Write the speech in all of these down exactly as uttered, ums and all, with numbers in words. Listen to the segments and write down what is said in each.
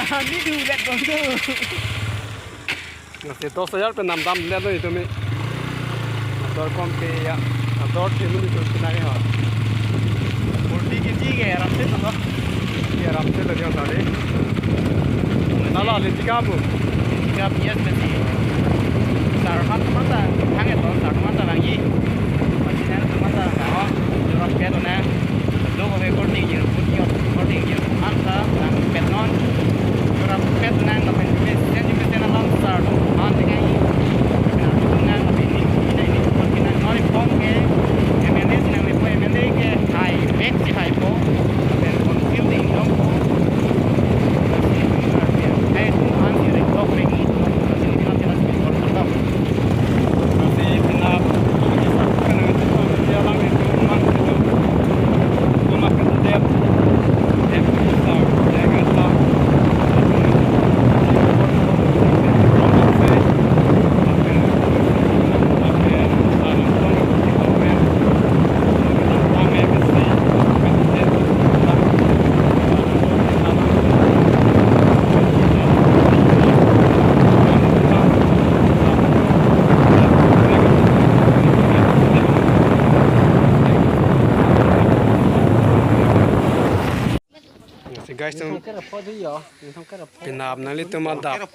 Kami du let bom tu. Lasi dos hajar pen namdamdet lo itum mi. Ador kom ke ya. Ador themu itum chinai ho. Forty K G ke ramse lo. Ke ramse lo dia tadi. Nala Lenchika pu. Lenchika P S P C. Sar hat mata, hang eton sar mata lagi. Masih ada mata, oh, jorap ke tu na. Lo ko ke korte ingjir, putih korte ingjir, mangsa nangpet non. Jorap pet nang, lapen J P C, J P C nang along sar, man dengan ini. Nang itu nang, lapen ini, ini, ini, ini, non ini pom ke, M L A si nang lepo, M L A ke hai, bek si hai po, lapen kon building dong po. Hai, itu man si rek dok rek itu, lapen ini nanti nanti kon dok. Lasi guys, itum penap nanglitum adap,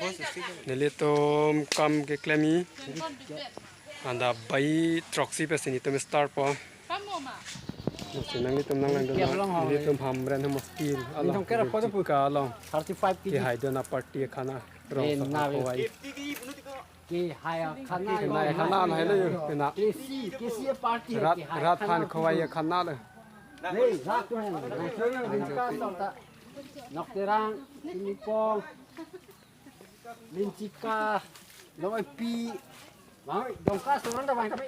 nanglitum kam keklem-i. Anta bai throksi pensi netum start po. Lasi nanglitum nanglangdun, nanglitum Hamren Hamaskir along, Lenchika along. Thirty-five K G. Kehai dun aparty akhana, rong Eh, song na, khovai. Kehai akhana. Kehai akhana lo, hai lo yo, penap. K C, K C aparty. Rat, kehai rat akhana phan khovai akhana lo. Nei, rat tu hai. Lenchika song ta. Nokterang, Inipong. Lenchika, Longpi, Bang, Dongka, seorang dah bang kami.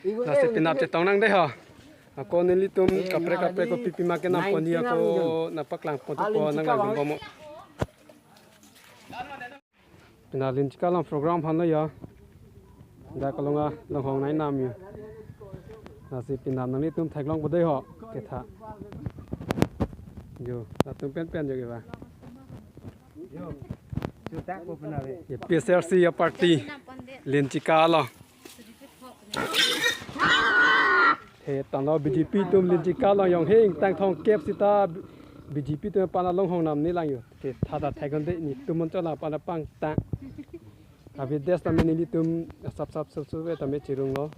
Ibu Lasi eh, penap chetong nang dei ho. Ako nelitum eh, kaprek kaprek ko pipi ma kenam pon nineteen ako nang napaklang pon ah, po Lenchika nang bang. Bom. Penap Lenchika along program han lo ya. Dak along along hong nai nam yo. Lasi penap nanglitum theklongpo dei ho. Ketha. Yo, latum pen pen yo ke ba. Yo. Chutak po penap e. Ya, P S R C ya party. Lenchika lo. He tanglo B J P atum Lenchika along yong heng tang thong kep sita B J P atum pana long hong nam ni lang yo. Ketha ta thai kon dei netum mon chola pana pangtang. Abi des tame nelitum sap sap sap sap tame chirung lo.